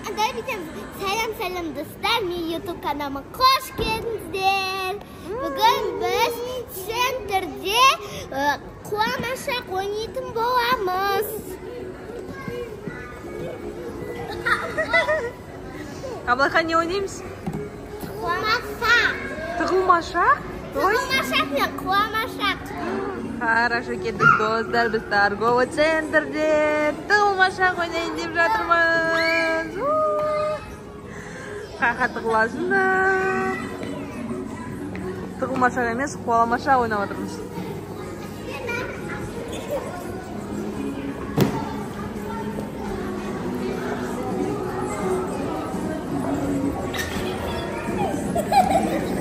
Сәлем, сәлем достар, мен YouTube каналыма қош келдіңіздер. Бүгін біз центрде қуамашақ ойнайтын боламыз. Абылайхан, не ойнаймыз? Қуамашақ. Тығылмашақ? Тығылмашақ мен қуамашақ. Хорошо, кеттік достар, біз торговый центрде тығылмашақ ойнайын деп жатырмыз. Қақа тығыласыңдар. Тығылмашақ емес, қуаламашақ ойнап жатырмыз.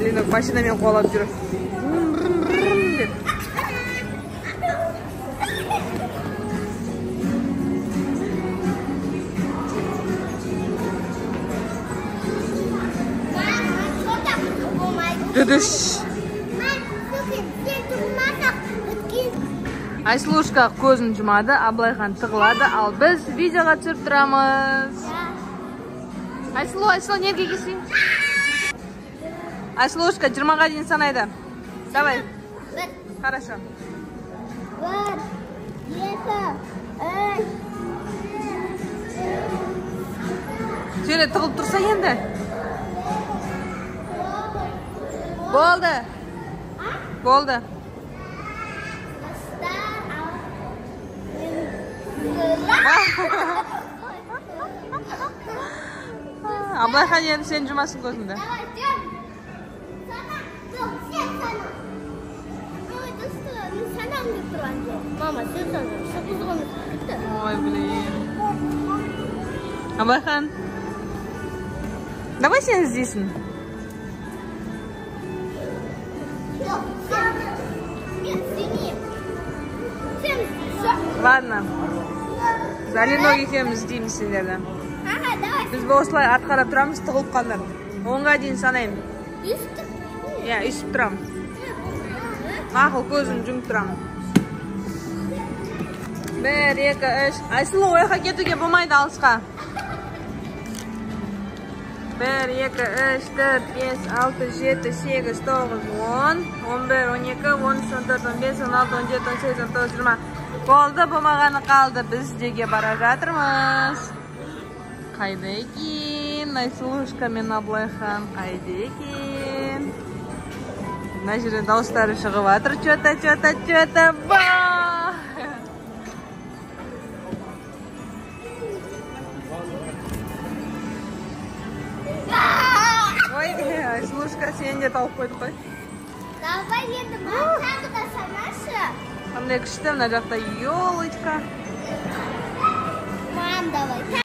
Ленок машинамен қуалап жүр. Деп. Дүдүш. Айсұлушка көзін жұмады, Абылайхан тығылады, ал біз видеоға түсіріп тұрамыз. Айсұлу, Айсұлу, неге келсең? Айсұлушка 20-ға дейін санайды. Давай. 1. Хорошо. 1, 2, 3. Сені тығылып тұрса енді. Болды. Болды. Абылайхан, енді сен жұмасың көзіңді. Мама, сен сана. Ой, блин. Абылайхан, давай сен іздейсің. Ладно. Залинок екеуміз іздейміз сендерді. Біз осылай атқарап тұрамыз, тығылып қалыңдар. 10-ға дейін санаймын. Иә, үсіп тұрамын. Мақұл, көзім жұмып тұрамын. 1, 2, 3. Айсұлу, ояққа кетуге болмайды алысқа. 1, 2, 3, 4, 5, 6, 7, 8, 9, 10, 11, 12, 13, 14, 15, 16, 17, 18, 19, 20. Болды, болмағаны қалды. Біз деге бара жатырмыз. Қайда екен? Айсұлушка мен Абылайхан қайда екен? Мына жерден дауыстары шығып жатыр. Чё-то, чё-то, чё-то. Ба! Ой, Айсұлушка, сені де тауып қойдық қой. Давай енді маған тағы да санашы. Қандай күшті, мына жақта елочка. Мам, давай.